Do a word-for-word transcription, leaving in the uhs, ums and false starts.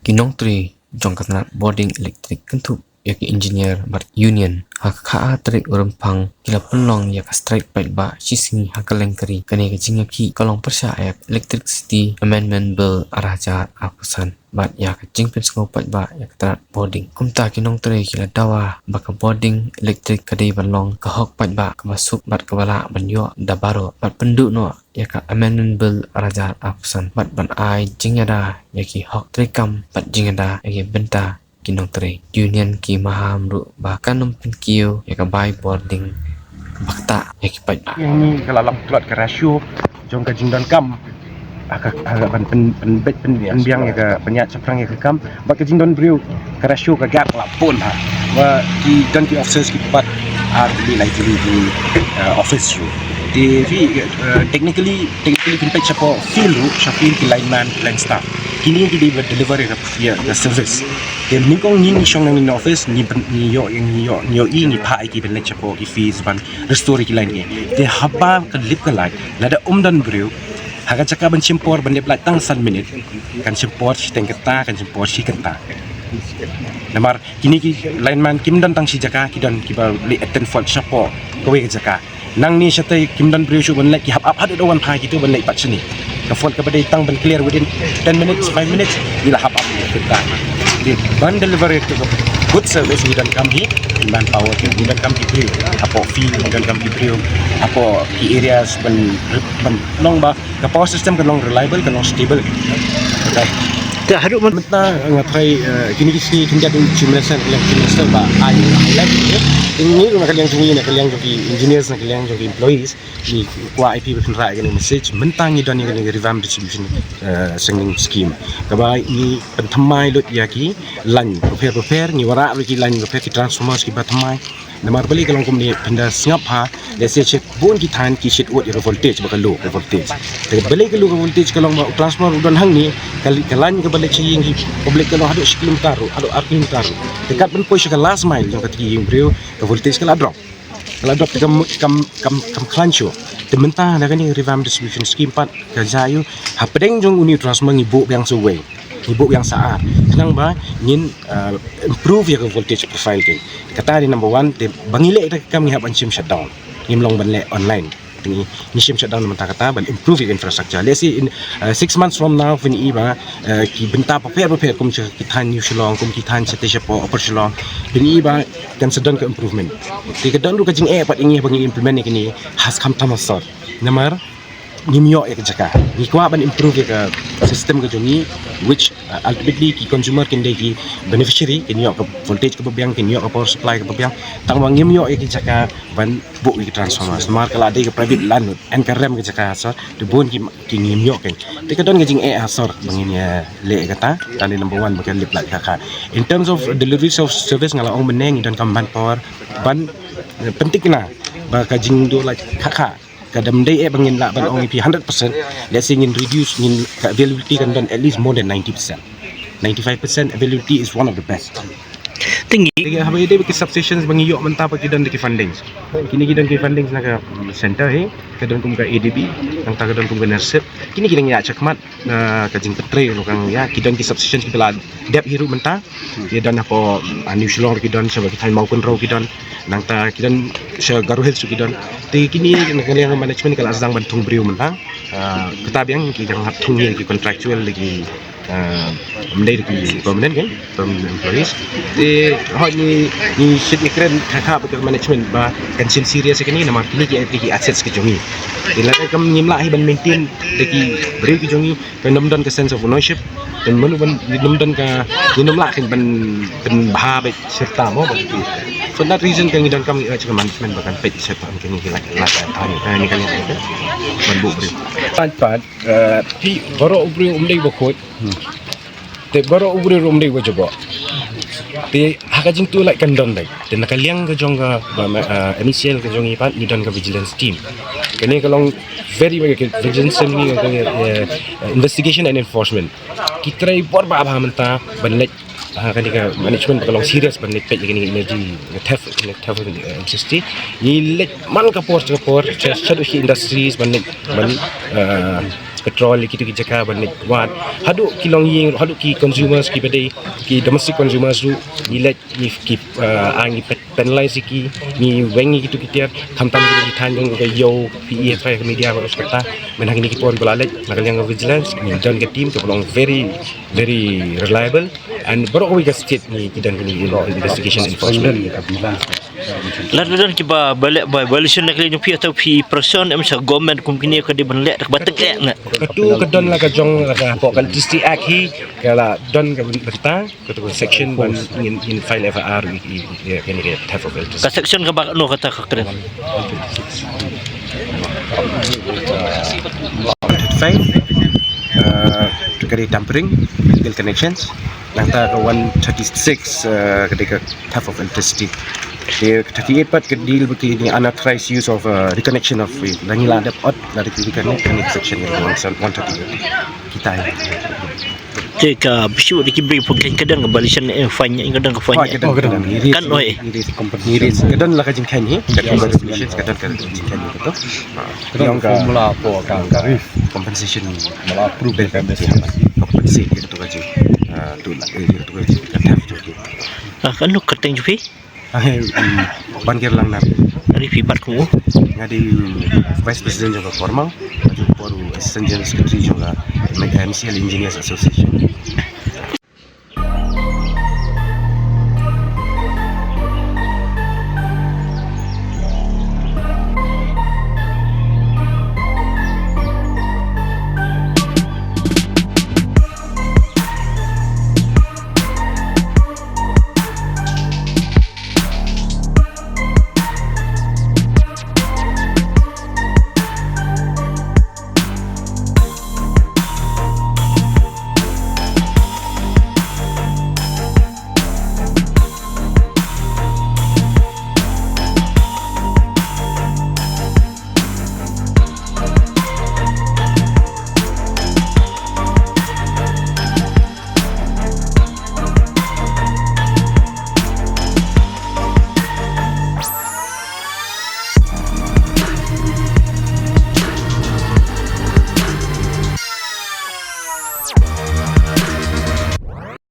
Ki nongtrei jong ka tnat bording elektrik kynthup ïa ki engineer bad union ha ka kha tarik u Rymphang ki la pynlong ïa ka strike paidbah shisngi ha kylleng ka ri. Kane ka jingïakhih ka long pyrshah ïa ka Electricity Amendment Bill ar hajar arphew san bad ïa ka jingpynsngew paidbah ïa ka tnat bording. Kumta ki nongtrei ki la dawa ba ka bording elektrik ka dei ban long ka hok paidbah kaba suk bad kaba lah ban ïoh da baroh bad pynduh noh ïa ka Amendment Bill ar hajar arphew san bad ban ai jingïada ïa ki hok treikam bad jingïada ïa ki bynta ki nongtrei. Union ki maham ruh ba kan ym pynkiew ïa ka bai bording ba ktah ïa ki paidbah. Ïa ngi ka la long tlot ka ratio jong ka jingdonkam ha ka, ha ka ban pyn, pyn, pyn, pynbiang ïa ka pynïaid shaphrang ïa ka kam bad ka jingdon briew, ka ratio ka gap la bun ha. Ba ki don ki officers ki pat ar tylli lai tylli ki, eh, office ruh. Te phi, eh, technically, technically phin peit shapoh field ruh, sha field ki lineman, ki line staff. Kine ki dei ba deliver ïa ka, ïa ka service. Te nyngkong ngi, ngi shong nangne office, ngi pyn, ngi ïoh, ngi ïoh, ngi ïoh i, ngi phah ïa ki ban leit shapoh ki field ban restore ki line ki. Te haba ka lip ka light, lada ym don briew ha ka jaka ban shim por ban lip light tang san minit, kan shim por shiteng kynta, kan shim por shi kynta. Namar kine ki lineman kim don tang shi jaka, ki don kiba leit attend fault shapoh kawei ka jaka. Nangne shatei kim don briew shuh ban leit, ki hap ap haduh da wan phai kito ban leit pat shane. Ka fault kaba dei tang ban clear within ten minutes, five minutes, ngi la hap ap kynta. Dei ban deliver ïa ka good service ngi donkam hi manpower, ngi donkam ki briew hapoh field, ngi donkam ki briew hapoh ki areas ban, ban long ba ka power system kan long reliable, kan long stable. Okay. Te haduh mynta nga tharai, eh, kine ki sngi khyndiat u Chief Minister, u Chief Minister ba ai highlight, eh. Ngi ruh na ka liang jong ngi, na ka liang jong ki engineers, na ka liang jong ki employees, ngi kwah ai phi ba phin rah ïa kane ka message. Mynta ngi don ïa kane ka revamp distribution, eh, sending scheme kaba ngi pynthymmai lut ïa ki line bapher bapher, ngi wanrah ruh ki line bapher, ki transformers kiba thymmai. Namar balei ka long kumne, phin da sngap ha, let's say, shibun ki thaiñ ki shit wut ïa ka voltage ba ka low ka voltage. Te balei ka low ka voltage, ka long ba u transformer u don hangne, ka li, ka line kaba leit sha ïing ki public ka long haduh shi kilometer ruh, haduh ar kilometer ruh. Te kat ban poi sha ka last mile jong kata ki ïing briew, ka voltage ka la drop. Ka la drop te kam, kam, kam, kam khlaiñ shuh. Te mynta na kane revamp distribution scheme pat ka jia ïa u, hapdeng jong une u transformer ngi buh biang sa uwei, ngi buh biang sa ar. Khnang ba ngin, uh, improve ïa ka voltage profile te. Kata dei number one, te ba ngi leh ïa ka kam ngi hap ban shim shutdown. Ngim long ban leh online. Te ngi, ngi shim shutdown mynta kata ban improve ïa ka infrastructure. Let's say in, uh, six months from now, phin i ba, uh, ki bynta bapher bapher kum sha ki thaiñ New Shillong, kum ki thaiñ shatei shapoh Upper Shillong, phin i ba kan sa don ka improvement. Te ka don ruh ka jingeh pat ïa ngi ba ngi implement ïa kine, has kham tam ha sor. Namar ngim ïoh ïa ka jaka. Ngi kwah ban improve ïa ka system ka jong ngi, which, uh, ultimately ki consumer kin dei ki beneficiary, kin ïoh ka voltage kaba biang, kin ïoh ka power supply kaba biang. Tangba ngim ïoh ïa ka jaka ban buh ïa ki transformers. Namar ka la dei ka private land, en ka rem ka jaka ha sor, te bun ki, ki ngim ïoh kein. Te ka don ka jingeh ha sor ba ngin ïa leh ïa kata, kane number one ba kan lip light kha kha. In terms of delivery of service, nga la ong mynne ngi donkam manpower ban, eh, pynthikna ba ka jingduh light kha kha. Ka dang dei eh ba ngin lah ban ong ïa phi hundred percent, let's say ngin reduce, ngin, ka availability kan don at least more than ninety percent. Ninety-five percent availability is one of the best. Te ngi, haba ïadei bad ki substations ba ngi ïoh mynta pat ki don da ki fundings. Kine ki don ki fundings na ka, mm, center hi, ka don kum ka A D B, nangta ka don kum ka NERSIP. Kine ki dang ïa shakhmat, na ka jingpyntrei ruh kan ïa, ki don ki substations kiba la dep hi ruh mynta. Ki don hapoh, ah, New Shillong ruh ki don, shaba ki thaiñ Mawkynrew ki don. Nangta ki don sha Garo Hills ruh ki don. Te kine na ka liang management ka la sdang ban thung briew mynta. Ah, kata biang ki dang hap thung ïa ki contractual da ki, ah, ym dei da ki permanent kan, permanent employees. Te hooid ngi, ngi shait ïakren kha kha bad ka management ba kan shim serious ïa kine namar kine ki, ki assets ki jong ngi. Te lada kam ngim lah hi ban maintain da ki briew ki jong ngi, kan ym don ka sense of ownership, kan ym, ban, ym don ka, ym lah kan ban, ban bha bad sirta mo bad ki. For that reason kan ngi donkam ngi urge ka management ba kan peit sirta kan ngi ki lak lak ka ni kan ngi kan ban buh briew. Pat pat, eh, phi baroh u briew um dei ba khuid. Te baroh u briew um dei ba jubok. Te ha ka jingtulait kan don dei. Te na ka liang ka jong ka, ba, ma, eh, M E C L ka jong ngi pat ngi don ka vigilance team. Kane ka long very, very, ka vigilance team ni ka, eh, investigation and enforcement. Ki trei bor ba ba mynta ban leh, ha, kane ka management ba ka long serious ban leh peit kane ka energy, ka theft, ka theft, eh, M C S T. Ngi leh man ka por ka por, sha, shaduh shi industries ban leh, ban, eh, petrol ïa kitu ki jaka ban leit wad. Haduh ki longïing, haduh ki consumers ki ba dei, ki domestic consumers ruh, ngi leit, ngi ki, uh, ah, ngi pe-, penalize ïa ki, ngi weng ïa kitu ki tiar, khamtam ki thaiñ jong ka ïew, phi ïohi ha media baroh shi katta, mynta ha kine ki por ba la leit, na ka liang ka vigilance, ngi don ka team kaba long very, very reliable, and baroh kawei ka state ngi ki don kine ki investigation enforcement. Lada don kiba, ba leh ba violation na ka liang jong phi, hato phi pressure em sha government kum kine ka dei ban leh da kaba teng eh ne? Katu ka don la ka jong la ka hapoh ka Electricity Act hi, ka la don ka bynta, katu ka section ban ngin, ngin file F I R ïa, ïa, ïa kane ka theft of electricity. Ka section kaba katno kata ka kren? One thirty-five, uh, ka dei tampering, illegal connections. Nangta ka one thirty-six, uh, ka dei ka theft of electricity. Te ka thirty-eight pat ka deal bad kine unauthorized use of, uh, reconnection of, uh, la ngi la dep ot, la dep reconnect, kane ka section one thirty-eight. Kita hi. Te ka bisu da ki bri pun kan ka don ka violation, eh, fine, ka don ka fine. Oh, ka don, ka don. Kan, oi. Ngi raise, ngi raise, ka don la ka jingkheiñ hi, ka don ka resolution, ka don ka jingkheiñ hi, betul. Ka don formula for ka, ka reef. Compensation. Mala approve ka compensation. Compensate ïa katu ka jing, ah, tu la, eh, ïa katu ka jing, ka theft jong ki. Ah, kan nuk kyrteng jong phi? Ah, eh, um, Ban Kyrlang Nari. Nari phi bat kum u? Nga dei Vice President jong ka KORMAO, bad u por u Assistant General Secretary jong ka M C L Engineers Association.